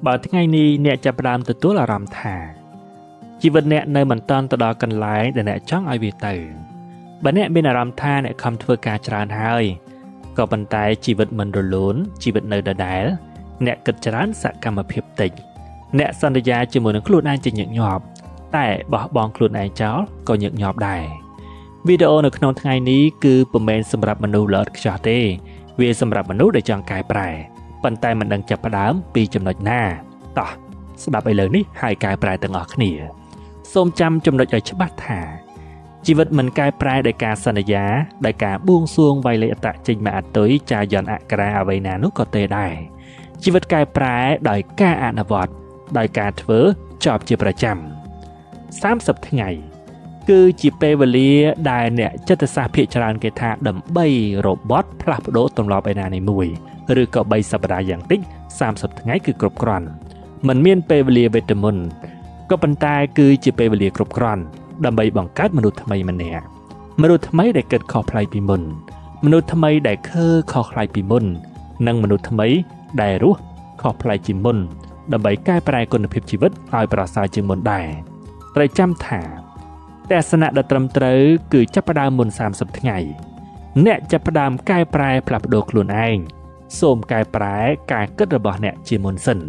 បើថ្ងៃនេះអ្នកចាប់ផ្ដើមទទួលអារម្មណ៍ថាជីវិតអ្នកនៅមិនទាន់ទៅដល់កន្លែងដែលអ្នកចង់ឲ្យវាទៅបើអ្នកមានអារម្មណ៍ថាអ្នកខំធ្វើការច្រើនហើយក៏ប៉ុន្តែជីវិតមិនរលូនជីវិតនៅដដែលអ្នកគិតច្រើនសកម្មភាពតិចអ្នកសន្យាជាមួយនឹងខ្លួនឯងជាញឹកញាប់តែបោះបង់ខ្លួនឯងចោលក៏ញឹកញាប់ដែរវីដេអូនៅក្នុងថ្ងៃនេះគឺពុំមែនសម្រាប់មនុស្សល្អឥតខ្ចោះទេវាសម្រាប់មនុស្សដែលចង់កែប្រែប៉ុន្តែមិនដឹងចាប់ផ្ដើមពីចំណុចណាតោះស្ដាប់ឥឡូវនេះហើយកែប្រែទាំងអស់គ្នាសូមចាំចំណុចឲ្យច្បាស់ថាជីវិតមិនកែប្រែដោយការសន្យាដោយការបួងសួងវាយលេខអតចេញមកអតុយចាយន្តអក្រាអ្វីណានោះក៏ទេដែរជីវិតកែប្រែដោយការអនុវត្តដោយការធ្វើចប់ជាប្រចាំ30ថ្ងៃគឺជាពេលវេលាដែលអ្នកចិត្តសាស្ត្រភាគច្រើនគេថាដើម្បីរបត់ផ្លាស់ប្ដូរទម្លាប់ឯណានេះមួយឬក៏3សប្តាហ៍យ៉ាងតិច30ថ្ងៃគឺគ្រប់គ្រាន់មិនមានពេលវេលាវេទមន្តក៏ប៉ុន្តែគឺជាពេលវេលាគ្រប់គ្រាន់ដើម្បីបង្កើតមនុស្សថ្មីម្នាក់មនុស្សថ្មីដែលគិតខុសប្លែកពីមុនមនុស្សថ្មីដែលខើខុសប្លែកពីមុននិងមនុស្សថ្មីដែលរស់ខុសប្លែកជាងមុនដើម្បីកែប្រែគុណភាពជីវិតឲ្យប្រសើរជាងមុនដែរត្រូវចាំថាទស្សនៈដ៏ត្រឹមត្រូវគឺចាប់ផ្ដើមមុន30ថ្ងៃអ្នកចាប់ផ្ដើមកែប្រែផ្លាស់ប្ដូរខ្លួនឯងសូមកែប្រែការគិតរបស់អ្នកជាមុនសិន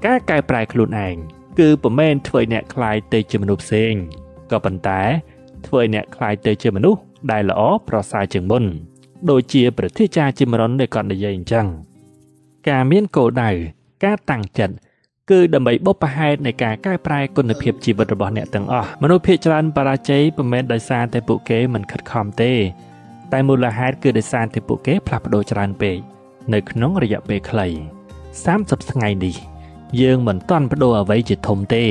ការកែប្រែខ្លួនឯងគឺពុំមែនធ្វើឲ្យអ្នកក្លាយទៅជាមនុស្សផ្សេងក៏ប៉ុន្តែធ្វើឲ្យអ្នកក្លាយទៅជាមនុស្សដែលល្អប្រសើរជាងមុនដូចជាប្រធាចារ្យជីមរុនដែលគាត់និយាយអញ្ចឹងការមានគោលដៅការតាំងចិត្តគឺដើម្បីបុព្វហេតុនៃការកែប្រែគុណភាពជីវិតរបស់អ្នកទាំងអស់មនុស្សភាគច្រើនបរាជ័យពុំមែនដោយសារតែពួកគេមិនខិតខំទេតែមូលហេតុគឺដោយសារតែពួកគេផ្លាស់ប្ដូរច្រើនពេកនៅក្នុងរយៈពេលខ្លី30ថ្ងៃនេះយើងមិនទាន់ប្ដូរអ្វីជាធំទេ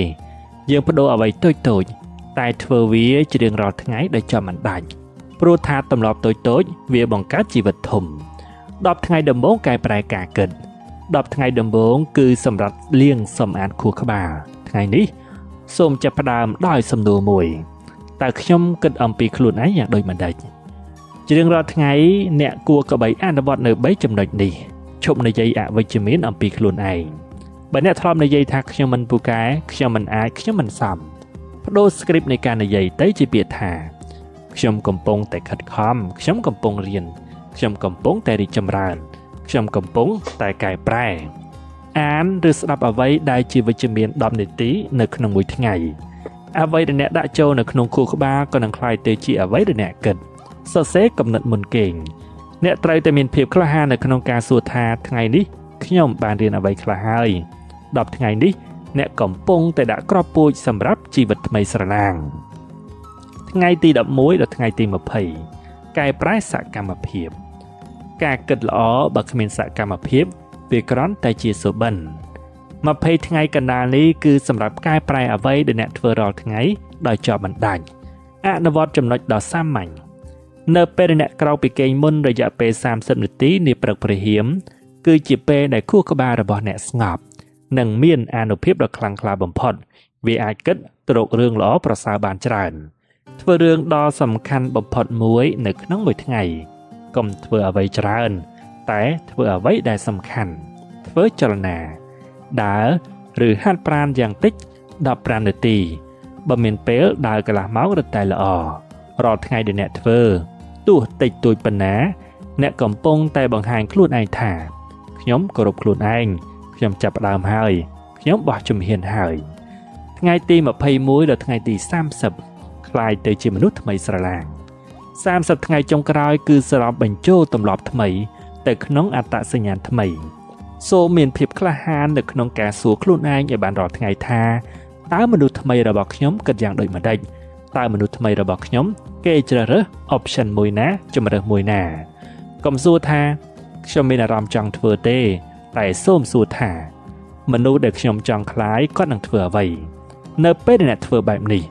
យើងប្ដូរអ្វីតូចៗតែធ្វើវាជារៀងរាល់ថ្ងៃដោយចំមិនដាច់ព្រោះថាទម្លាប់តូចៗវាបង្កើតជីវិតធំ10ថ្ងៃដំបូងកែប្រែការគិត10ថ្ងៃដំបូងគឺសម្រាប់លាងសម្អាតខួរក្បាលថ្ងៃនេះសូមចាប់ផ្ដើមដោយសំណួរមួយតើខ្ញុំគិតអំពីខ្លួនឯងយ៉ាងដូចម្តេចជារៀងរាល់ថ្ងៃអ្នកគួរក៏បីអនុវត្តនៅ3ចំណុចនេះឈប់និយាយអវិជ្ជមានអំពីខ្លួនឯងបើអ្នកធ្លាប់និយាយថាខ្ញុំមិនពូកែខ្ញុំមិនអាចខ្ញុំមិនសមប្ដូរ script នៃការនិយាយទៅជាពាក្យថាខ្ញុំកំពុងតែខិតខំខ្ញុំកំពុងរៀនខ្ញុំកំពុងតែរីកចម្រើនខ្ញុំកំពុងតែកែប្រែអានឬស្ដាប់អ្វីដែលជាវិជ្ជមាន10នាទីនៅក្នុងមួយថ្ងៃអ្វីដែលអ្នកដាក់ចូលនៅក្នុងខួរក្បាលក៏នឹងក្លាយទៅជាអ្វីដែលអ្នកគិតសរសេរគំនិតមុនគេងអ្នកត្រូវតែមានភាពក្លាហាននៅក្នុងការសួរថាថ្ងៃនេះខ្ញុំបានរៀនអ្វីខ្លះហើយ10ថ្ងៃនេះអ្នកកំពុងតែដាក់គ្រាប់ពូជសម្រាប់ជីវិតថ្មីស្រឡាងថ្ងៃទី11ដល់ថ្ងៃទី20កែប្រែសកម្មភាពការគិតល្អបើគ្មានសកម្មភាពវាគ្រាន់តែជាសុបិន20ថ្ងៃកណ្ដាលនេះគឺសម្រាប់កែប្រែអ្វីដែលអ្នកធ្វើរាល់ថ្ងៃដោយជាប់បណ្ដាញអនុវត្តចំណុចដ៏សាមញ្ញនៅពេលដែលអ្នកក្រោកពីគេងមុនរយៈពេល30នាទីនាព្រឹកព្រហៀមគឺជាពេលដែលខួរក្បាលរបស់អ្នកស្ងប់និងមានអានុភាពដ៏ខ្លាំងក្លាបំផុតវាអាចគិតត្រករឿងល្អប្រសើរបានច្រើនធ្វើរឿងដ៏សំខាន់បំផុតមួយនៅក្នុងមួយថ្ងៃកុំធ្វើអ្វីច្រើនតែធ្វើអ្វីដែលសំខាន់ធ្វើចលនាដើរឬហាត់ប្រាណយ៉ាងតិច15នាទីបើមានពេលដើរកន្លះម៉ោងរឹតតែល្អរាល់ថ្ងៃដែលអ្នកធ្វើទោះតិចតួចប៉ុណ្ណាអ្នកកំពុងតែបង្ហាញខ្លួនឯងថាខ្ញុំគោរពខ្លួនឯងខ្ញុំចាប់ផ្ដើមហើយខ្ញុំបោះជំហានហើយថ្ងៃទី21ដល់ថ្ងៃទី30ក្លាយទៅជាមនុស្សថ្មីស្រឡាង30ថ្ងៃចុងក្រោយគឺសរុបបញ្ចូលទម្លាប់ថ្មីទៅក្នុងអត្តសញ្ញាណថ្មីសូមមានភាពក្លាហាននៅក្នុងការសួរខ្លួនឯងឲ្យបានរាល់ថ្ងៃថាតើមនុស្សថ្មីរបស់ខ្ញុំគិតយ៉ាងដូចម្តេចតើមនុស្សថ្មីរបស់ខ្ញុំគេជ្រើសរើស option មួយណាជម្រើសមួយណាកុំសួរថាខ្ញុំមានអារម្មណ៍ចង់ធ្វើទេតែសូមសួរថាមនុស្សដែលខ្ញុំចង់ក្លាយគាត់នឹងធ្វើអ្វីនៅពេលដែលអ្នកធ្វើបែបនេះ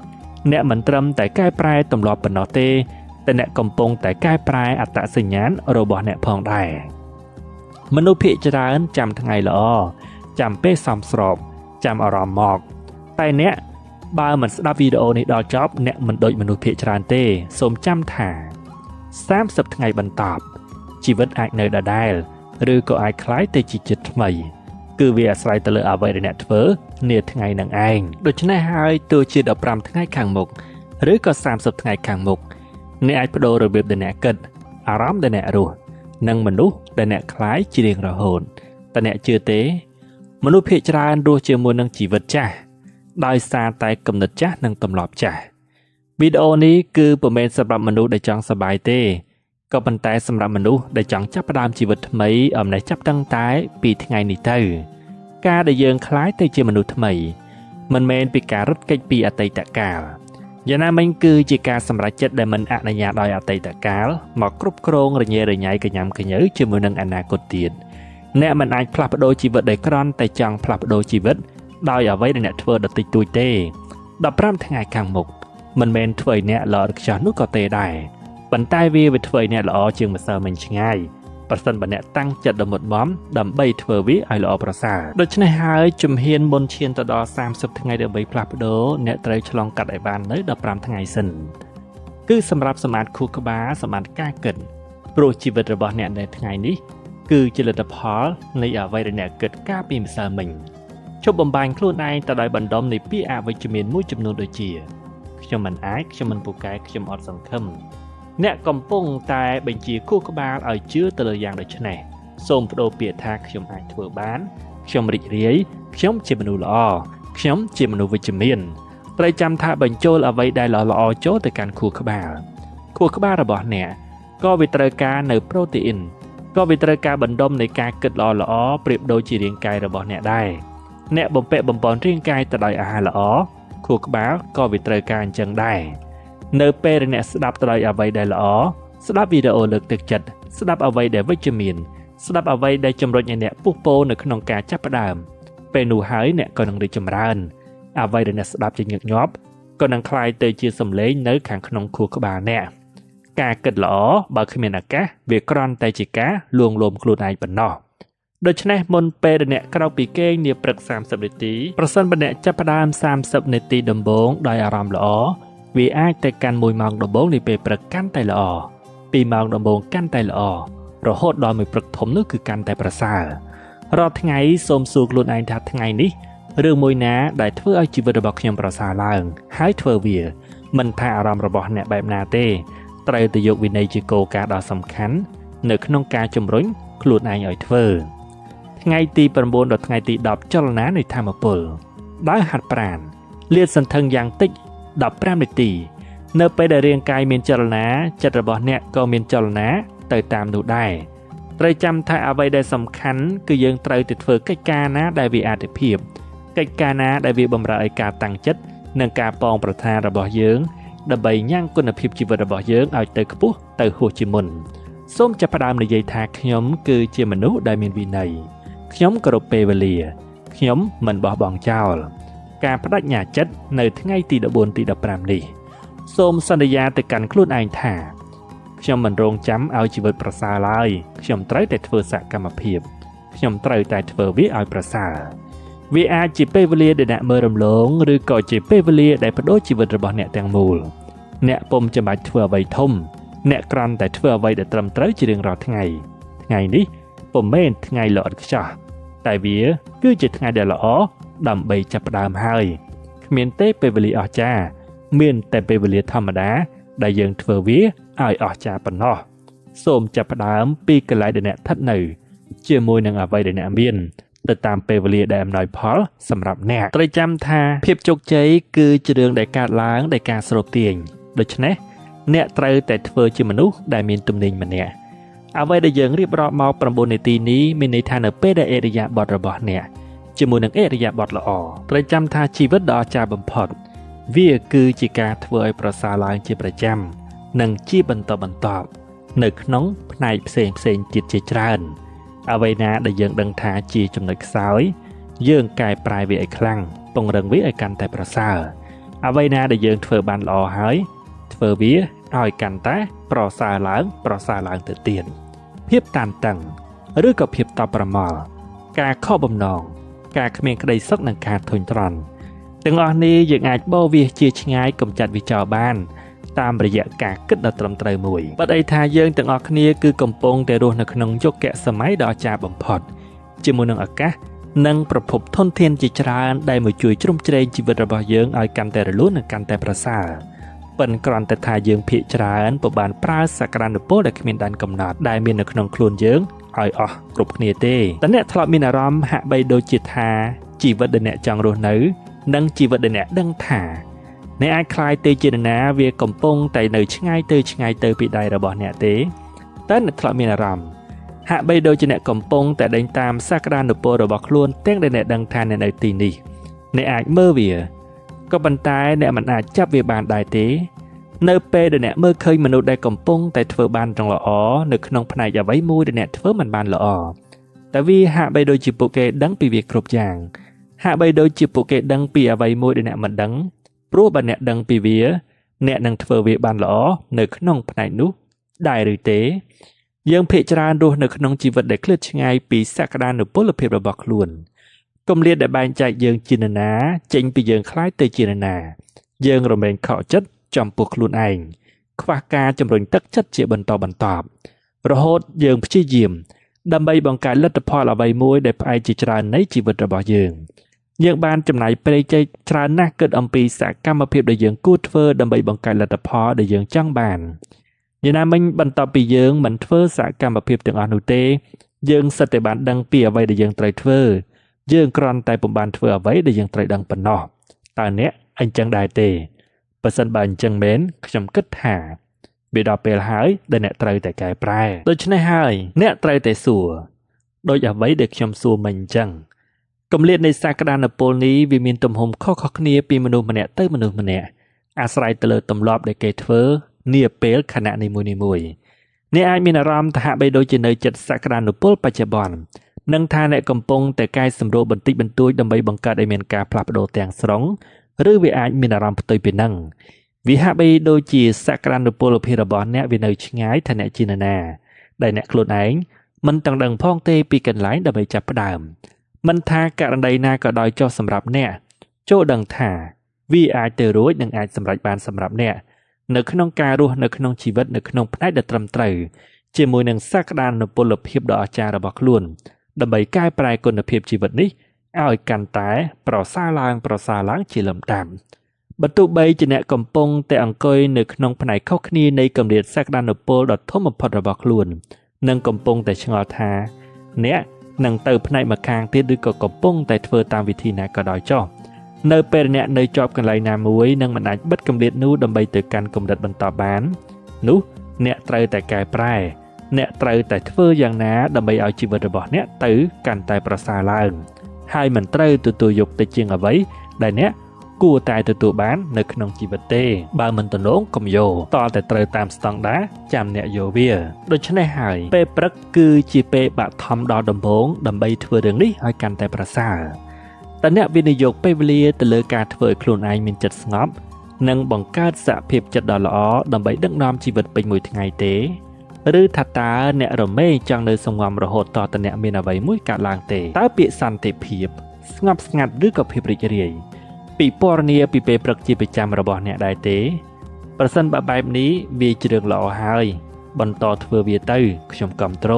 អ្នកមិនត្រឹមតែកែប្រែទម្លាប់ប៉ុណ្ណោះទេតែអ្នកកំពុងតែកែប្រែអត្តសញ្ញាណរបស់អ្នកផងដែរមនុស្សភាគច្រើនចាំថ្ងៃល្អចាំពេលសមស្របចាំអារម្មណ៍មកតែអ្នកបើមិនស្ដាប់វីដេអូនេះដល់ចប់អ្នកមិនដូចមនុស្សភាគច្រើនទេសូមចាំថា30ថ្ងៃបន្ទាប់ជីវិតអាចនៅដដែលឬក៏អាចក្លាយទៅជាចិត្តថ្មី គឺវាអាស្រ័យទៅលើអ្វីដែលអ្នកធ្វើនាថ្ងៃនឹងឯងដូច្នេះហើយទោះជា15ថ្ងៃខាងមុខឬក៏30ថ្ងៃខាងមុខអ្នកអាចប្ដូររបៀបដែលអ្នកគិតអារម្មណ៍ដែលអ្នករស់និងមនុស្សដែលអ្នកក្លាយជារៀងរហូតតើអ្នកជឿទេមនុស្សភាគច្រើនរស់ជាមួយនឹងជីវិតចាស់ដោយសារតែគំនិតចាស់និងទម្លាប់ចាស់វីដេអូនេះគឺពុំមែនសម្រាប់មនុស្សដែលចង់សប្បាយទេក៏ប៉ុន្តែសម្រាប់មនុស្សដែលចង់ចាប់ផ្ដើមជីវិតថ្មីអំណេះចាប់តាំងតែពីថ្ងៃនេះទៅការដែលយើងក្លាយទៅជាមនុស្សថ្មីមិនមែនពីការរត់គេចពីអតីតកាលយ៉ាងណាមិញគឺជាការសម្រេចចិត្តដែលមិនអនុញ្ញាតឲ្យអតីតកាលមកគ្រប់គ្រងរញ៉េរញ៉ៃកញ្ញាំកញើជាមួយនឹងអនាគតទៀតអ្នកមិនអាចផ្លាស់ប្ដូរជីវិតដោយគ្រាន់តែចង់ផ្លាស់ប្ដូរជីវិតដោយអ្វីដែលអ្នកធ្វើដ៏តិចតួចទេ15ថ្ងៃខាងមុខមិនមែនធ្វើឲ្យអ្នកល្អឥតខ្ចោះនោះក៏ទេដែរប៉ុន្តែវាធ្វើឲ្យអ្នកល្អជាងម្សិលមិញឆ្ងាយប្រសិនបើអ្នកតាំងចិត្តដ៏មុតមមដើម្បីធ្វើវាឲ្យល្អប្រសើរដូច្នេះហើយជំហានមុនឈានទៅដល់30ថ្ងៃដើម្បីផ្លាស់ប្ដូរអ្នកត្រូវឆ្លងកាត់ឲ្យបាននៅ15ថ្ងៃសិនគឺសម្រាប់សម្អាតខួរក្បាលសម្អាតការគិតព្រោះជីវិតរបស់អ្នកនៅថ្ងៃនេះគឺជាលទ្ធផលនៃអ្វីដែលអ្នកគិតកាលពីម្សិលមិញជប់បំបាញ់ខ្លួនឯងទៅដោយបណ្ដុំនៃពាក្យអវិជ្ជមានមួយចំនួនដូចជាខ្ញុំមិនអាចខ្ញុំមិនពូកែខ្ញុំអត់សង្ឃឹមអ្នកកំពុងតែបញ្ជាខួរក្បាលឲ្យជឿទៅលើយ៉ាងដូចនេះសូមប្ដូរពាក្យថាខ្ញុំអាចធ្វើបានខ្ញុំរីករាយខ្ញុំជាមនុស្សល្អខ្ញុំជាមនុស្សវិជ្ជមានត្រូវចាំថាបញ្ចូលអ្វីដែលល្អៗចូលទៅកាន់ខួរក្បាលខួរក្បាលរបស់អ្នកក៏វាត្រូវការនៅប្រូតេអ៊ីនក៏វាត្រូវការបណ្ដុំនៃការគិតល្អៗប្រៀបដូចជារាងកាយរបស់អ្នកដែរអ្នកបំពាក់បំប៉នរាងកាយទៅដោយអាហារល្អខួរក្បាលក៏វាត្រូវការអញ្ចឹងដែរនៅពេលដែលអ្នកស្ដាប់ទៅដោយអ្វីដែលល្អស្ដាប់វីដេអូលើកទឹកចិត្តស្ដាប់អ្វីដែលវិជ្ជមានស្ដាប់អ្វីដែលជំរុញឲ្យអ្នកពុះពោនៅក្នុងការចាប់ផ្ដើមពេលនោះហើយអ្នកក៏នឹងរីកចម្រើនអ្វីដែលអ្នកស្ដាប់ជាញឹកញាប់ក៏នឹងក្លាយទៅជាសម្លេងនៅខាងក្នុងខួរក្បាលអ្នកការគិតល្អបើគ្មានឱកាសវាគ្រាន់តែជាការលួងលោមខ្លួនឯងប៉ុណ្ណោះដូច្នេះមុនពេលដែលអ្នកក្រោកពីគេងនាព្រឹក30នាទីប្រសិនបើអ្នកចាប់ផ្ដើម30នាទីដំបូងដោយអារម្មណ៍ល្អវាអាចទៅកាន់1ម៉ោងដំបូងនៃពេលព្រឹកកាន់តែល្អ2ម៉ោងដំបូងកាន់តែល្អរហូតដល់មួយព្រឹកធំនោះគឺកាន់តែប្រសើររាល់ថ្ងៃសូមសួរខ្លួនឯងថាថ្ងៃនេះរឿងមួយណាដែលធ្វើឲ្យជីវិតរបស់ខ្ញុំប្រសើរឡើងហើយធ្វើវាមិនថាអារម្មណ៍របស់អ្នកបែបណាទេត្រូវតែយកវិន័យជាគោលការណ៍ដ៏សំខាន់នៅក្នុងការជំរុញខ្លួនឯងឲ្យធ្វើថ្ងៃទី9ដល់ថ្ងៃទី10ចលនានៃធម្មពលដើរហាត់ប្រាណលាតសន្ធឹងយ៉ាងតិច15នាទីនៅពេលដែលរាងកាយមានចលនាចិត្តរបស់អ្នកក៏មានចលនាទៅតាមនោះដែរត្រូវចាំថាអ្វីដែលសំខាន់គឺយើងត្រូវតែធ្វើកិច្ចការណាដែលវាអាទិភាពកិច្ចការណាដែលវាបម្រើឲ្យការតាំងចិត្តនិងការប៉ងប្រាថ្នារបស់យើងដើម្បីញ៉ាំងគុណភាពជីវិតរបស់យើងឲ្យទៅខ្ពស់ទៅហួសជាមុនសូមចាប់ផ្ដើមនិយាយថាខ្ញុំគឺជាមនុស្សដែលមានវិន័យខ្ញុំគោរពពេលវេលាខ្ញុំមិនបោះបង់ចោលការបដិញ្ញាចិត្តនៅថ្ងៃទី14ទី15នេះសូមសន្យាទៅកាន់ខ្លួនឯងថាខ្ញុំមិនរងចាំឲ្យជីវិតប្រសើរឡើយខ្ញុំត្រូវតែធ្វើសកម្មភាពខ្ញុំត្រូវតែធ្វើវាឲ្យប្រសើរវាអាចជាពេលវេលាដែលអ្នកមើលរំលងឬក៏ជាពេលវេលាដែលប្ដូរជីវិតរបស់អ្នកទាំងមូលអ្នកពុំចាំបាច់ធ្វើអ្វីធំអ្នកគ្រាន់តែធ្វើអ្វីដែលត្រឹមត្រូវជារៀងរាល់ថ្ងៃថ្ងៃនេះពុំមែនថ្ងៃល្អឥតខ្ចោះតែវាគឺជាថ្ងៃដែលល្អដើម្បីចាប់ផ្ដើមហើយគ្មានទេពេលវេលាអស្ចារ្យមានតែពេលវេលាធម្មតាដែលយើងធ្វើវាឲ្យអស្ចារ្យប៉ុណ្ណោះសូមចាប់ផ្ដើមពីកន្លែងដែលអ្នកស្ថិតនៅជាមួយនឹងអ្វីដែលអ្នកមានទៅតាមពេលវេលាដែលអំណោយផលសម្រាប់អ្នកត្រូវចាំថាភាពជោគជ័យគឺជារឿងដែលកើតឡើងដោយការស្រូបទាញដូច្នេះអ្នកត្រូវតែធ្វើជាមនុស្សដែលមានទំនាញម្នាក់អ្វីដែលយើងរៀបរាប់មក9នាទីនេះមានន័យថានៅពេលដែលឥរិយាបថរបស់អ្នកជាមួយនឹងឥរិយាបថល្អត្រូវចាំថាជីវិតដ៏អស្ចារ្យបំផុតវាគឺជាការធ្វើឲ្យប្រសើរឡើងជាប្រចាំនិងជាបន្តបន្ទាប់នៅក្នុងផ្នែកផ្សេងផ្សេងទៀតជាច្រើនអ្វីណាដែលយើងដឹងថាជាចំណុចខ្សោយយើងកែប្រែវាឲ្យខ្លាំងពង្រឹងវាឲ្យកាន់តែប្រសើរអ្វីណាដែលយើងធ្វើបានល្អហើយធ្វើវាឲ្យកាន់តែប្រសើរឡើងទៅទៀតភាពតានតឹងឬក៏ភាពតបប្រមល់ការខកបំណងការគ្មានក្តីសុខនិងការធុញទ្រាន់ទាំងអស់នេះយើងអាចបោវាសជាឆ្ងាយកំចាត់វាចោលបានតាមរយៈការគិតដ៏ត្រឹមត្រូវមួយបើអីថាយើងទាំងអស់គ្នាគឺកំពុងតែរស់នៅក្នុងយុគសម័យដ៏អស្ចារ្យបំផុតជាមួយនឹងឱកាស និងប្រភពធនធានជាច្រើនដែលមកជួយជ្រោមជ្រែងជីវិតរបស់យើងឲ្យកាន់តែរលូននិងកាន់តែប្រសើរប៉ិនគ្រាន់តែថាយើងភាគច្រើនពុំបានប្រើសក្តានុពលដែលគ្មានដែនកំណត់ដែលមាននៅក្នុងខ្លួនយើងឲ្យអស់គ្រប់គ្នាទេតើអ្នកធ្លាប់មានអារម្មណ៍ហាក់បីដូចជាថាជីវិតដែលអ្នកចង់រស់នៅនិងជីវិតដែលអ្នកដឹងថាអ្នកអាចក្លាយទៅជានរណាវាកំពុងតែនៅឆ្ងាយទៅឆ្ងាយទៅពីដៃរបស់អ្នកទេតើអ្នកធ្លាប់មានអារម្មណ៍ហាក់បីដូចជាអ្នកកំពុងតែដេញតាមសក្តានុពលរបស់ខ្លួនទាំងដែលអ្នកដឹងថាអ្នកនៅទីនេះអ្នកអាចមើលវាក៏ប៉ុន្តែអ្នកមិនអាចចាប់វាបានដែរទេនៅពេលដែលអ្នកមើលឃើញមនុស្សដែលកំពុងតែធ្វើបានទាំងល្អនៅក្នុងផ្នែកអ្វីមួយដែលអ្នកធ្វើមិនបានល្អតែវាហាក់បីដូចជាពួកគេដឹងពីវាគ្រប់យ៉ាងហាក់បីដូចជាពួកគេដឹងពីអ្វីមួយដែលអ្នកមិនដឹងព្រោះបើអ្នកដឹងពីវាអ្នកនឹងធ្វើវាបានល្អនៅក្នុងផ្នែកនោះដែរឬទេយើងភាគច្រើនរស់នៅក្នុងជីវិតដែលឃ្លាតឆ្ងាយពីសក្តានុពលភាពរបស់ខ្លួនគម្លាតដែលបែងចែកយើងជានរណាចេញពីយើងក្លាយទៅជានរណាយើងរមែងខកចិត្តចំពោះខ្លួនឯងខ្វះការជំរុញទឹកចិត្តជាបន្តបន្ទាប់រហូតយើងព្យាយាមដើម្បីបង្កើតលទ្ធផលអ្វីមួយដែលផ្អែកជាច្រើននៃជីវិតរបស់យើងយើងបានចំណាយពេលច្រើនណាស់គិតអំពីសកម្មភាពដែលយើងគួរធ្វើដើម្បីបង្កើតលទ្ធផលដែលយើងចង់បានយ៉ាងណាមិញបន្ទាប់ពីយើងមិនធ្វើសកម្មភាពទាំងអស់នោះទេយើងសិតតែបានដឹងពីអ្វីដែលយើងត្រូវធ្វើយើងគ្រាន់តែពុំបានធ្វើអ្វីដែលយើងត្រូវដឹងប៉ុណ្ណោះតើអ្នកអញ្ចឹងដែរទេបើសិនបើអញ្ចឹងមែនខ្ញុំគិតថាវាដល់ពេលហើយដែលអ្នកត្រូវតែកែប្រែដូច្នេះហើយអ្នកត្រូវតែសួរដោយអ្វីដែលខ្ញុំសួរមិញអញ្ចឹងគម្លាតនៃសក្តានុពលនេះវាមានទំហំខុសៗគ្នាពីមនុស្សម្នាក់ទៅមនុស្សម្នាក់អាស្រ័យទៅលើទម្លាប់ដែលគេធ្វើនាពេលខណៈនីមួយៗអ្នកអាចមានអារម្មណ៍ថាហាក់បីដូចជានៅចិត្តសក្តានុពលបច្ចុប្បន្ននិងថាអ្នកកំពុងតែកែសម្រួលបន្តិចបន្តួចដើម្បីបង្កើតឲ្យមានការផ្លាស់ប្ដូរទាំងស្រុងឬវាអាចមានអារម្មណ៍ផ្ទុយពីនឹងវាហាក់បីដូចជាសក្តានុពលភាពរបស់អ្នកវានៅឆ្ងាយថាអ្នកជានរណាដែលអ្នកខ្លួនឯងមិនទាំងដឹងផងទេពីកន្លែងដើម្បីចាប់ផ្ដើមមិនថាករណីណាក៏ដោយចុះសម្រាប់អ្នកចូលដឹងថាវាអាចទៅរួចនិងអាចសម្រេចបានសម្រាប់អ្នកនៅក្នុងការរស់នៅក្នុងជីវិតនៅក្នុងផ្នែកដែលត្រឹមត្រូវជាមួយនឹងសក្តានុពលភាពដ៏អស្ចារ្យរបស់ខ្លួនដើម្បីកែប្រែគុណភាពជីវិតនេះឲ្យកាន់តែប្រសើរឡើងជាលំដាប់បើទោះបីជាអ្នកកំពុងតែអង្គុយនៅក្នុងផ្នែកខុសគ្នានៃកម្រិតសក្តានុពលដ៏ធំបំផុតរបស់ខ្លួននិងកំពុងតែឆ្ងល់ថាអ្នកនឹងទៅផ្នែកម្ខាងទៀតឬក៏កំពុងតែធ្វើតាមវិធីណាក៏ដោយចុះនៅពេលអ្នកនៅជាប់កន្លែងណាមួយនិងមិនអាចបិទកម្រិតនោះដើម្បីទៅកាន់កម្រិតបន្តបាននោះអ្នកត្រូវតែកែប្រែអ្នកត្រូវតែធ្វើយ៉ាងណាដើម្បីឲ្យជីវិតរបស់អ្នកទៅកាន់តែប្រសើរឡើងហើយមិនត្រូវទទួលយកតិចជាងអ្វីដែលអ្នកគួរតែទទួលបាននៅក្នុងជីវិតទេបើមិនទំនងកុំយោតតែត្រូវតាមស្តង់ដារចាំអ្នកយកវាដូច្នេះហើយពេលព្រឹកគឺជាពេលបឋមដល់ដំបូងដើម្បីធ្វើរឿងនេះឲ្យកាន់តែប្រសើរតើអ្នកវិនិយោគពេលវេលាទៅលើការធ្វើឲ្យខ្លួនឯងមានចិត្តស្ងប់និងបង្កើតសភាពចិត្តដ៏ល្អដើម្បីដឹកនាំជីវិតពេញមួយថ្ងៃទេឬថាតើអ្នករមែងចង់នៅសង្ងំរហូតតតែអ្នកមានអ្វីមួយកើតឡើងទេតើពាក្យសន្តិភាពស្ងប់ស្ងាត់ឬក៏ភាពរីករាយពិពណ៌នាពីពេលព្រឹកជាប្រចាំរបស់អ្នកដែរទេប្រសិនបើបែបនេះវាជារឿងល្អហើយបន្តធ្វើវាទៅខ្ញុំគាំទ្រ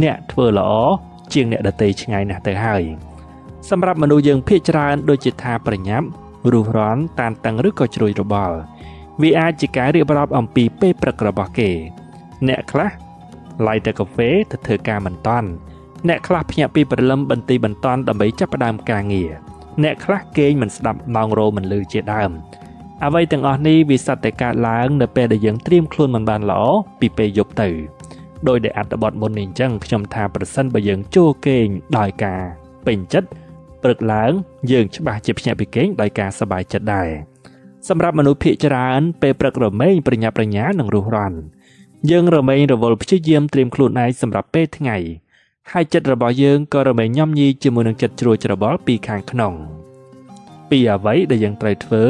អ្នកធ្វើល្អជាងអ្នកដទៃឆ្ងាយណាស់ទៅហើយសម្រាប់មនុស្សយើងភាគច្រើនដូចជាថាប្រញាប់រុះរាន់តានតឹងឬក៏ជ្រួយរបល់វាអាចជាការរៀបរាប់អំពីពេលព្រឹករបស់គេអ្នកខ្លះឡាយតែកាហ្វេទៅធ្វើការមិនតាន់អ្នកខ្លះភ្ញាក់ពីព្រលឹមបន្ទីបន្ទាន់ដើម្បីចាប់ផ្ដើមការងារអ្នកខ្លះគេងមិនស្ដាប់ម៉ោងរោមិនលឺជាដើមអ្វីទាំងអស់នេះវាសត្វតែកើតឡើងនៅពេលដែលយើងត្រៀមខ្លួនមិនបានល្អពីពេលយប់ទៅដោយដែលអត្ថបទមុននេះអញ្ចឹងខ្ញុំថាប្រសិនបើយើងចូលគេងដោយការពេញចិត្តព្រឹកឡើងយើងច្បាស់ជាភ្ញាក់ពីគេងដោយការសប្បាយចិត្តដែរសម្រាប់មនុស្សភាគច្រើនពេលព្រឹករមែងប្រញាប់ប្រញាល់និងរុះរាន់យើងរមែងរវល់ព្យាយាមត្រៀមខ្លួនឯងសម្រាប់ពេលថ្ងៃហើយចិត្តរបស់យើងក៏រមែងញំញីជាមួយនឹងចិត្តជ្រួលច្របល់ពីខាងក្នុងពីអ្វីដែលយើងត្រូវធ្វើ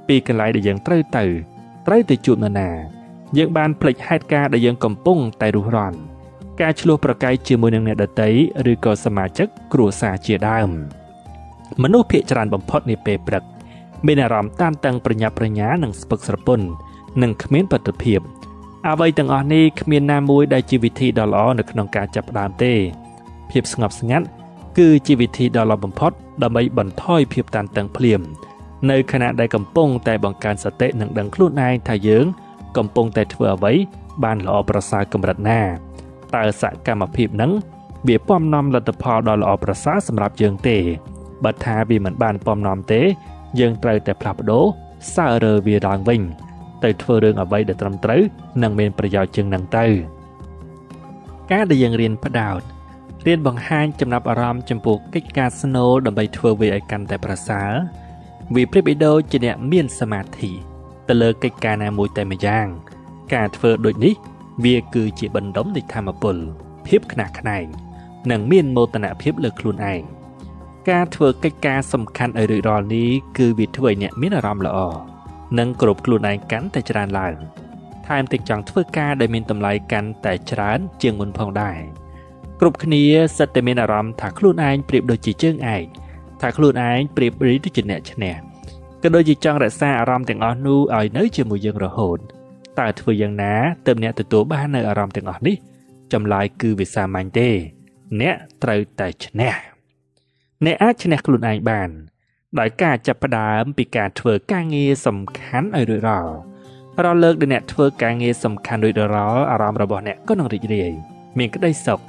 ពីកន្លែងដែលយើងត្រូវទៅជួបនរណាយើងបានភ្លេចហេតុការណ៍ដែលយើងកំពុងតែរុះរាន់ការឆ្លោះប្រកែកជាមួយនឹងអ្នកដទៃឬក៏សមាជិកគ្រួសារជាដើមមនុស្សភាគច្រើនបំផុតនាពេលព្រឹកមានអារម្មណ៍តានតឹងប្រញាប់ប្រញាល់និងស្ពឹកស្រពន់និងគ្មានប្រសិទ្ធភាពអ្វីទាំងអស់នេះគ្មានណាមួយដែលជាវិធីដ៏ល្អនៅក្នុងការចាប់ផ្ដើមទេភាពស្ងប់ស្ងាត់ គឺជាវិធីដ៏ល្អបំផុតដើម្បីបន្ថយភាពតានតឹងភ្លាមនៅខណៈដែលកំពុងតែបង្កើនសតិនិងដឹងខ្លួនឯងថាយើងកំពុងតែធ្វើអ្វីបានល្អប្រសើរកម្រិតណាតើសកម្មភាពហ្នឹងវាពំនាំលទ្ធផលដ៏ល្អប្រសើរសម្រាប់យើងទេបើថាវាមិនបានពំនាំទេយើងត្រូវតែផ្លាស់ប្ដូរសើរើវាឡើងវិញទៅធ្វើរឿងអ្វីដែលត្រឹមត្រូវនិងមានប្រយោជន៍ជាងនឹងទៅការដែលយើងរៀនផ្ដោតរៀនបង្ហាញចំណាប់អារម្មណ៍ចំពោះកិច្ចការស្នូលដើម្បីធ្វើវាឲ្យកាន់តែប្រសើរវាប្រៀបបីដូចជាអ្នកមានសមាធិទៅលើកិច្ចការណាមួយតែម្យ៉ាងការធ្វើដូចនេះវាគឺជាបណ្ដុំនៃធម៌ពលភាពខ្នះខ្នែងនិងមានមោទនភាពលើខ្លួនឯងការធ្វើកិច្ចការសំខាន់ឲ្យរួចរាល់នេះគឺវាធ្វើឲ្យអ្នកមានអារម្មណ៍ល្អនិងគ្រប់ខ្លួនឯងកាន់តែច្រើនឡើងថែមទាំងចង់ធ្វើការដែលមានតម្លៃកាន់តែច្រើនជាងមុនផងដែរគ្រប់គ្នាសិតតែមានអារម្មណ៍ថាខ្លួនឯងប្រៀបដូចជាជើងឯកថាខ្លួនឯងប្រៀបដូចជាអ្នកឈ្នះក៏ដូចជាចង់រក្សាអារម្មណ៍ទាំងអស់នោះឲ្យនៅជាមួយយើងរហូតតើធ្វើយ៉ាងណាទើបអ្នកទទួលបាននៅអារម្មណ៍ទាំងអស់នេះចម្លើយគឺវាសាមញ្ញទេអ្នកត្រូវតែឈ្នះអ្នកអាចឈ្នះខ្លួនឯងបានដោយការចាប់ផ្ដើមពីការធ្វើការងារសំខាន់ឲ្យរួចរាល់រាល់លើកដែលអ្នកធ្វើការងារសំខាន់រួចរាល់អារម្មណ៍របស់អ្នកក៏នឹងរីករាយមានក្តីសុខ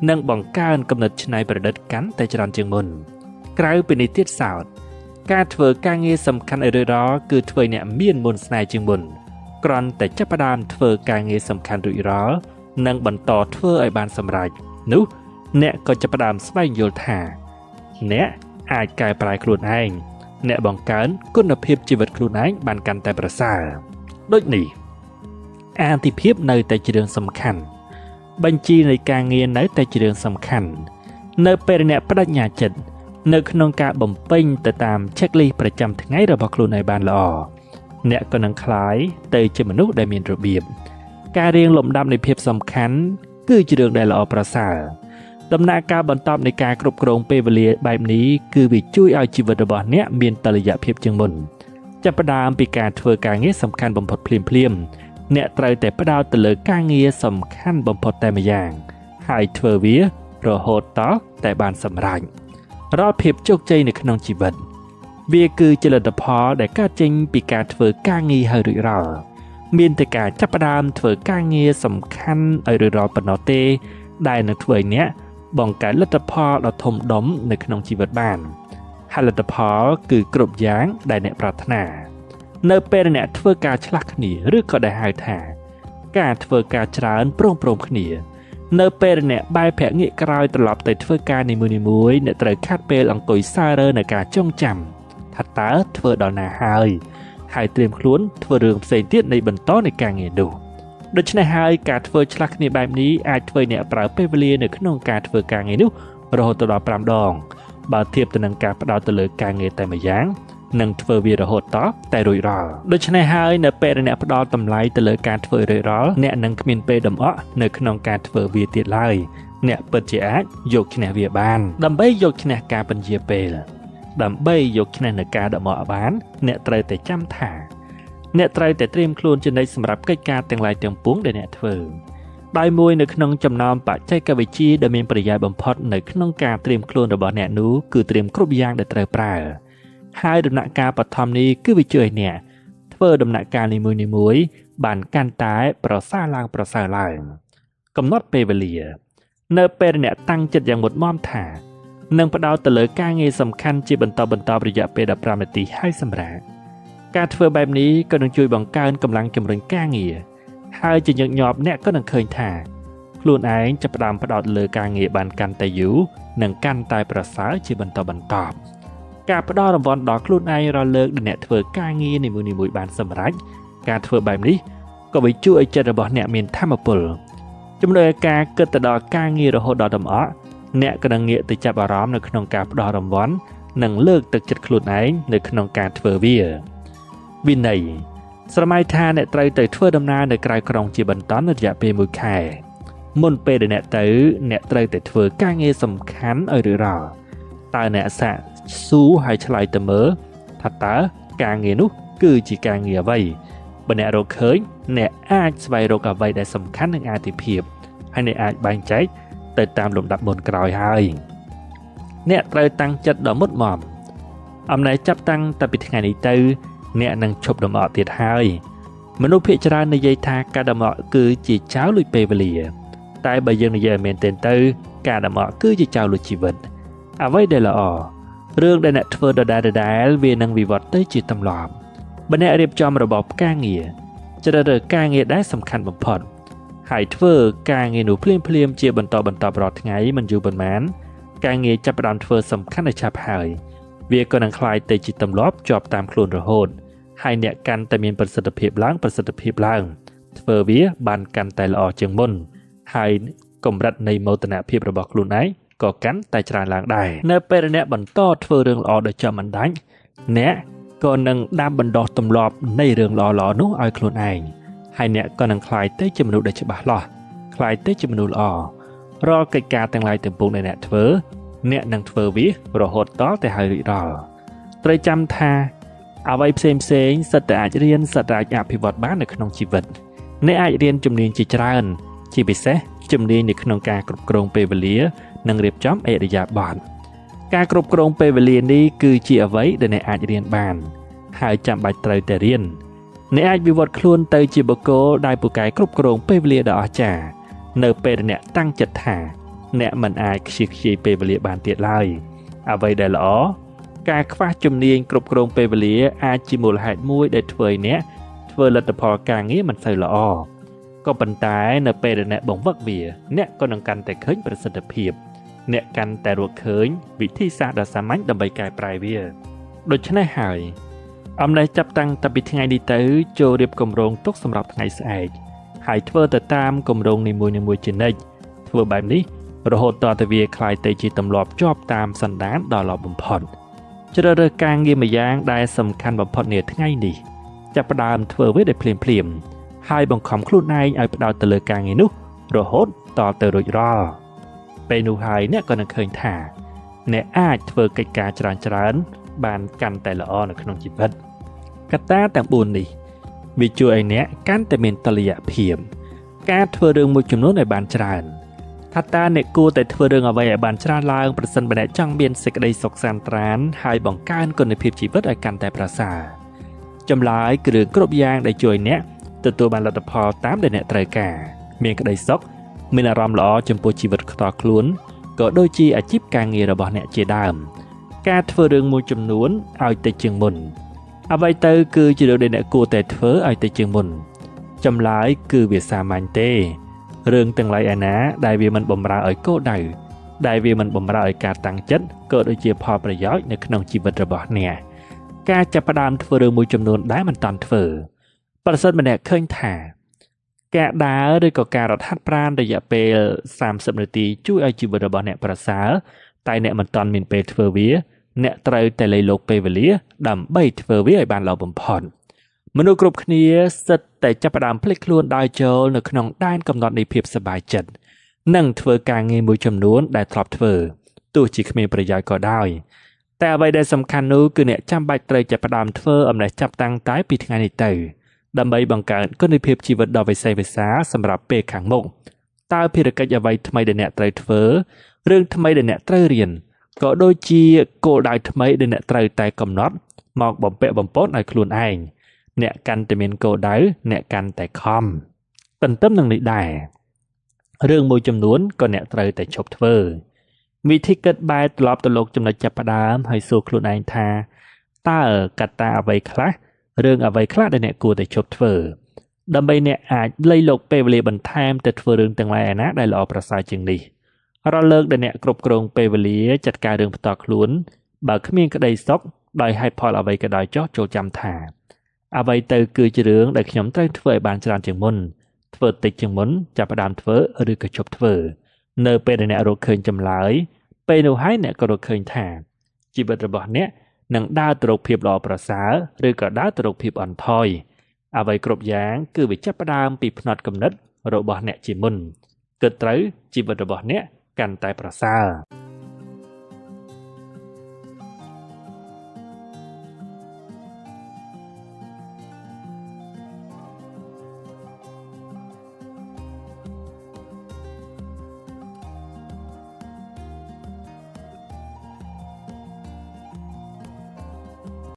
និងបង្កើនគំនិតច្នៃប្រឌិតកាន់តែច្រើនជាងមុនក្រៅពីនេះទៀតសោតការធ្វើការងារសំខាន់ឲ្យរួចរាល់គឺធ្វើឲ្យអ្នកមានមន្តស្នេហ៍ជាងមុនគ្រាន់តែចាប់ផ្ដើមធ្វើការងារសំខាន់រួចរាល់និងបន្តធ្វើឲ្យបានសម្រេចនោះអ្នកក៏ចាប់ផ្ដើមស្វែងយល់ថាអ្នកអាចកែប្រែខ្លួនឯងអ្នកបង្កើនគុណភាពជីវិតខ្លួនឯងបានកាន់តែប្រសើរដូចនេះអាទិភាពនៅតែជារឿងសំខាន់បញ្ជីនៃការងារនៅតែជារឿងសំខាន់នៅពេលអ្នកប្តេជ្ញាចិត្តនៅក្នុងការបំពេញទៅតាម checklist ប្រចាំថ្ងៃរបស់ខ្លួនឯងបានល្អអ្នកក៏នឹងក្លាយទៅជាមនុស្សដែលមានរបៀបការរៀងលំដាប់នៃភាពសំខាន់គឺជារឿងដែលល្អប្រសើរដំណាក់កាលបន្តនៃការគ្រប់គ្រងពេលវេលាបែបនេះគឺវាជួយឲ្យជីវិតរបស់អ្នកមានតុល្យភាពជាងមុនចាប់ផ្ដើមពីការធ្វើការងារសំខាន់បំផុតភ្លាមៗអ្នកត្រូវតែផ្ដោតទៅលើការងារសំខាន់បំផុតតែម្យ៉ាងហើយធ្វើវារហូតតតែបានសម្រេចរាល់ភាពជោគជ័យនៅក្នុងជីវិតវាគឺជាលទ្ធផលដែលកើតចេញពីការធ្វើការងារឲ្យរួចរាល់មានតែការចាប់ផ្ដើមធ្វើការងារសំខាន់ឲ្យរួចរាល់ប៉ុណ្ណោះទេដែលនឹងធ្វើឲ្យអ្នកបង្កើតលទ្ធផលដ៏ធំដុំនៅក្នុងជីវិតបានហើយលទ្ធផលគឺគ្រប់យ៉ាងដែលអ្នកប្រាថ្នានៅពេលអ្នកធ្វើការឆ្លាស់គ្នាឬក៏ដែលហៅថាការធ្វើការច្រើនព្រមៗគ្នានៅពេលអ្នកបែរភ័ក្រងាកក្រោយត្រឡប់ទៅធ្វើការនីមួយៗអ្នកត្រូវខាត់ពេលអង្គុយសើរើនៅការចងចាំថាតើធ្វើដល់ណាហើយហើយត្រៀមខ្លួនធ្វើរឿងផ្សេងទៀតនៃបន្តនៃការងារនោះដូច្នេះហើយការធ្វើឆ្លាស់គ្នាបែបនេះអាចធ្វើអ្នកប្រើពេលវេលានៅក្នុងការធ្វើការងារនោះរហូតដល់5ដងបើធៀបទៅនឹងការផ្ដោតទៅលើការងារតែម្យ៉ាងនិងធ្វើវារហូតតតែរួចរាល់ដូច្នេះហើយនៅពេលអ្នកផ្ដល់តម្លៃទៅលើការធ្វើរួចរាល់អ្នកនឹងគ្មានពេលដំអក់នៅក្នុងការធ្វើវាទៀតឡើយអ្នកពិតជាអាចយកឈ្នះវាបានដើម្បីយកឈ្នះការពន្យាពេលដើម្បីយកឈ្នះនៅការដំអក់បានអ្នកត្រូវតែចាំថាអ្នកត្រូវតែត្រៀមខ្លួនជានិច្ចសម្រាប់កិច្ចការទាំងឡាយទាំងពួងដែលអ្នកធ្វើដោយមួយនៅក្នុងចំណោមបច្ចេកវិទ្យាដែលមានប្រយោជន៍បំផុតនៅក្នុងការត្រៀមខ្លួនរបស់អ្នកនោះគឺត្រៀមគ្រប់យ៉ាងដែលត្រូវប្រើហើយដំណាក់កាលបឋមនេះគឺវាជួយឲ្យអ្នកធ្វើដំណាក់កាលនីមួយៗបានកាន់តែប្រសើរឡើងប្រសើរឡើងកំណត់ពេលវេលានៅពេលអ្នកតាំងចិត្តយ៉ាងមុតមមថានឹងផ្ដោតទៅលើការងារសំខាន់ជាបន្តបន្ទាប់រយៈពេល15នាទីហើយសម្រាប់ការធ្វើបែបនេះក៏នឹងជួយបង្កើនកម្លាំងជំរុញការងារហើយជាញឹកញាប់អ្នកក៏នឹងឃើញថាខ្លួនឯងចាប់ផ្ដើមផ្ដោតលើការងារបានកាន់តែយូរនិងកាន់តែប្រសើរជាបន្តបន្ទាប់ការផ្ដល់រង្វាន់ដល់ខ្លួនឯងរាល់លើកដែលអ្នកធ្វើការងារនីមួយៗបានសម្រេចការធ្វើបែបនេះក៏វាជួយឲ្យចិត្តរបស់អ្នកមានធម៌ពលជំនួយឲ្យការគិតទៅដល់ការងាររហូតដល់ដំអកអ្នកក៏នឹងងាកទៅចាប់អារម្មណ៍នៅក្នុងការផ្ដល់រង្វាន់និងលើកទឹកចិត្តខ្លួនឯងនៅក្នុងការធ្វើវាវិន័យស្រមៃថាអ្នកត្រូវទៅធ្វើដំណើរនៅក្រៅក្រុងជាបន្តរយៈពេល1ខែមុនពេលដែលអ្នកទៅអ្នកត្រូវតែធ្វើការងារសំខាន់ឲ្យរួចរាល់តើអ្នកសាកស៊ូហើយឆ្លើយទៅមើលថាតើការងារនោះគឺជាការងារអ្វីបើអ្នករកឃើញអ្នកអាចស្វែងរកអ្វីដែលសំខាន់នឹងអាទិភាពហើយអ្នកអាចបែងចែកទៅតាមលំដាប់មុនក្រោយហើយ អ្នកត្រូវតាំងចិត្តដ៏មុតមាំអំណែចាប់តាំងតែពីថ្ងៃនេះទៅអ្នកនឹងឈប់ដំអកទៀតហើយមនុស្សភាគច្រើននិយាយថាការដំអកគឺជាចោលលួចពេលវេលាតែបើយើងនិយាយឲ្យមែនទែនទៅការដំអកគឺជាចោលលួចជីវិតអ្វីដែលល្អរឿងដែលអ្នកធ្វើដដែលៗវានឹងវិវត្តទៅជាទម្លាប់បើអ្នករៀបចំរបបការងារជ្រើសរើសការងារដែលសំខាន់បំផុតហើយធ្វើការងារនោះភ្លាមៗជាបន្តបន្ទាប់រាល់ថ្ងៃមិនយូរប៉ុន្មានការងារចាប់ផ្ដើមធ្វើសំខាន់ឲ្យឆាប់ហើយវាក៏នឹងក្លាយទៅជាទម្លាប់ជាប់តាមខ្លួនរហូតហើយអ្នកកាន់តែមានប្រសិទ្ធភាពឡើងធ្វើវាបានកាន់តែល្អជាងមុនហើយកម្រិតនៃមោទនភាពរបស់ខ្លួនឯងក៏កាន់តែច្រើនឡើងដែរនៅពេលអ្នកបន្តធ្វើរឿងល្អដោយចំមិនដាច់អ្នកក៏នឹងដាំបណ្ដុះទម្លាប់នៃរឿងល្អៗនោះឲ្យខ្លួនឯងហើយអ្នកក៏នឹងក្លាយទៅជាមនុស្សដែលច្បាស់លាស់ក្លាយទៅជាមនុស្សល្អរាល់កិច្ចការទាំងឡាយទាំងពួងដែលអ្នកធ្វើអ្នកនឹងធ្វើវារហូតដល់តែហើយរួចរាល់ត្រូវចាំថាអ្វីផ្សេងៗសិតតែអាចរៀនសិតតែអាចអភិវឌ្ឍបាននៅក្នុងជីវិតអ្នកអាចរៀនជំនាញជាច្រើនជាពិសេសជំនាញនៅក្នុងការគ្រប់គ្រងពេលវេលានិងរៀបចំឥរិយាបថការគ្រប់គ្រងពេលវេលានេះគឺជាអ្វីដែលអ្នកអាចរៀនបានហើយចាំបាច់ត្រូវតែរៀនអ្នកអាចវិវត្តខ្លួនទៅជាបុគ្គលដែលពូកែគ្រប់គ្រងពេលវេលាដ៏អស្ចារ្យនៅពេលដែលអ្នកតាំងចិត្តថាអ្នកមិនអាចខ្ជិះខ្ជាយពេលវេលាបានទៀតឡើយអ្វីដែលល្អការខ្វះជំនាញគ្រប់គ្រងពេលវេលាអាចជាមូលហេតុមួយដែលធ្វើឲ្យអ្នកធ្វើលទ្ធផលការងារមិនសូវល្អក៏ប៉ុន្តែនៅពេលដែលអ្នកបង្វឹកវាអ្នកក៏នឹងកាន់តែឃើញប្រសិទ្ធភាពអ្នកកាន់តែរកឃើញវិធីសាស្ត្រដ៏សាមញ្ញដើម្បីកែប្រែវាដូច្នេះហើយអំណេះចាប់តាំងតែពីថ្ងៃនេះទៅចូលរៀបគម្រោងទុកសម្រាប់ថ្ងៃស្អែកហើយធ្វើទៅតាមគម្រោងនីមួយៗជានិច្ចធ្វើបែបនេះរហូតតទៅវាក្លាយទៅជាទម្លាប់ជាប់តាមសន្តានដ៏ល្អបំផុតជ្រើសរើសការងារម្យ៉ាងដែលសំខាន់បំផុតនាថ្ងៃនេះចាប់ផ្ដើមធ្វើវាដោយភ្លាមៗហើយបង្ខំខ្លួនឯងឲ្យផ្ដោតទៅលើការងារនោះរហូតតទៅរួចរាល់ពេលនោះហើយអ្នកក៏នឹងឃើញថាអ្នកអាចធ្វើកិច្ចការច្រើនៗបានកាន់តែល្អនៅក្នុងជីវិតកត្តាទាំង4នេះវាជួយឲ្យអ្នកកាន់តែមានតុល្យភាពការធ្វើរឿងមួយចំនួនឲ្យបានច្រើនថាតើអ្នកគួរតែធ្វើរឿងអ្វីឲ្យបានច្រើនឡើងប្រសិនបើអ្នកចង់មានសេចក្តីសុខសាន្តត្រានហើយបង្កើនគុណភាពជីវិតឲ្យកាន់តែប្រសើរចម្លើយគឺរឿងគ្រប់យ៉ាងដែលជួយអ្នកទទួលបានលទ្ធផលតាមដែលអ្នកត្រូវការមានក្តីសុខមានអារម្មណ៍ល្អចំពោះជីវិតផ្ទាល់ខ្លួនក៏ដូចជាអាជីពការងាររបស់អ្នកជាដើមការធ្វើរឿងមួយចំនួនឲ្យតិចជាងមុនអ្វីទៅគឺជារឿងដែលអ្នកគួរតែធ្វើឲ្យតិចជាងមុនចម្លើយគឺវាសាមញ្ញទេរឿងទាំងឡាយឯណាដែលវាមិនបំរើឲ្យគោលដៅដែលវាមិនបំរើឲ្យការតាំងចិត្តក៏ដូចជាផលប្រយោជន៍នៅក្នុងជីវិតរបស់អ្នកការចាប់ផ្ដើមធ្វើរឿងមួយចំនួនដែលមិនតាន់ធ្វើប្រសិនបើអ្នកឃើញថាការដើរឬក៏ការរត់ហាត់ប្រាណរយៈពេល30នាទីជួយឲ្យជីវិតរបស់អ្នកប្រសើរតែអ្នកមិនតាន់មានពេលធ្វើវាអ្នកត្រូវតែលៃលោកពេលវេលាដើម្បីធ្វើវាឲ្យបានល្អបំផុតមនុស្សគ្រប់គ្នាសិតតែចាប់ផ្ដើមភ្លេចខ្លួនដើរចូលនៅក្នុងដែនកំណត់នៃភាពសប្បាយចិត្តនិងធ្វើការងារមួយចំនួនដែលធ្លាប់ធ្វើទោះជាគ្មានប្រយោជន៍ក៏ដោយតែអ្វីដែលសំខាន់នោះគឺអ្នកចាំបាច់ត្រូវចាប់ផ្ដើមធ្វើអំណេះចាប់តាំងតែពីថ្ងៃនេះទៅដើម្បីបង្កើនគុណភាពជីវិតដ៏វិសេសវិសាលសម្រាប់ពេលខាងមុខតើភារកិច្ចអ្វីថ្មីដែលអ្នកត្រូវធ្វើរឿងថ្មីដែលអ្នកត្រូវរៀនក៏ដូចជាគោលដៅថ្មីដែលអ្នកត្រូវតែកំណត់មកបំពាក់បំប៉នឲ្យខ្លួនឯងអ្នកកាន់តែមានគោលដៅអ្នកកាន់តែខំទន្ទឹមនឹងនេះដែររឿងមួយចំនួនក៏អ្នកត្រូវតែឈប់ធ្វើវិធីគិតបែបត្រឡប់ទៅលោកចំណុចចាប់ផ្ដើមហើយសួរខ្លួនឯងថាតើកត្តាអ្វីខ្លះរឿងអ្វីខ្លះដែលអ្នកគួរតែឈប់ធ្វើដើម្បីអ្នកអាចលៃលោកពេលវេលាបន្ថែមទៅធ្វើរឿងទាំងឡាយឯណាដែលល្អប្រសើរជាងនេះរាល់លើកដែលអ្នកគ្រប់គ្រងពេលវេលាចាត់ការរឿងផ្ទាល់ខ្លួនបើគ្មានក្តីសុខដោយហេតុផលអ្វីក៏ដោយចុះចូលចាំថាអ្វីទៅគឺជារឿងដែលខ្ញុំត្រូវធ្វើឲ្យបានច្រើនជាងមុនធ្វើតិចជាងមុនចាប់ផ្ដើមធ្វើឬក៏ឈប់ធ្វើនៅពេលដែលអ្នករកឃើញចម្លើយពេលនោះហើយអ្នកក៏រកឃើញថាជីវិតរបស់អ្នកនឹងដើរទៅរកភាពល្អប្រសើរឬក៏ដើរទៅរកភាពអន់ថយអ្វីគ្រប់យ៉ាងគឺវាចាប់ផ្ដើមពីផ្នត់គំនិតរបស់អ្នកជាមុនគិតត្រូវជីវិតរបស់អ្នកកាន់តែប្រសើរ។